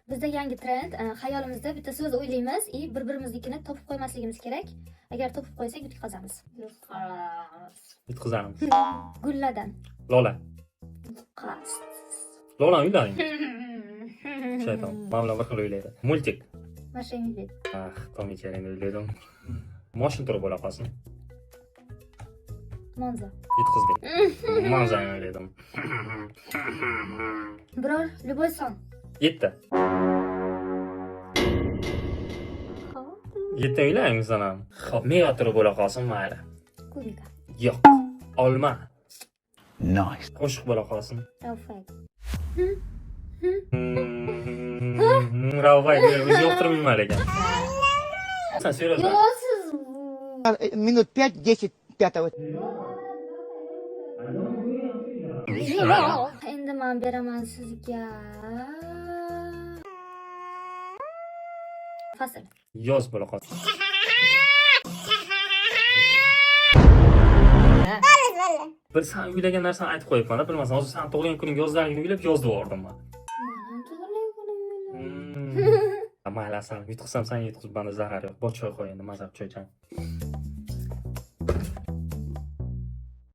Bizda yangi trend, xayolimizda bitta so'z o'ylaymiz и bir-birimiznikini topib qo'ymasligimiz kerak. Agar topib qo'ysak, yutqazamiz. Yutqazamiz. Yutqizamiz. Gullardan. Lola. Yutqaz. Lolani uylaring. Shayton. Man bilan bir xil o'ylaydi. Мультик. Маша и Медведь. Ah, Tom и Jerryni o'yladim. Moshin turi bo'la qolsin. Monza. Yutqizdik. Monzani o'yladim. Biror любой son. 7. 7 o'ylaymiz ham. Xo'p, meva turi bo'la qolsin, mayli. Клубника. Yo'q. Olma. Nice. Qo'shiq bo'la qolsin. Raufay. Ravvay, o'zi yoqtirmayman lekin. Sen серьезно? Yo'q, siz Минут 5-10 пятого. Yo'q. Endi men beraman sizga. Fasl. Yoz bo'la qolsin. Bir san uylagan narsani aytib qo'yibman, bilmasam hozir san tug'ilgan kuning yozdaligini o'ylab yoz devordim man. Manam tug'ilgan kunim. Mayli, asal, yutqizsam san yutqiz, manda zarar yo'q. Bor, choy qo'y endi, maza qilib choy ichaman.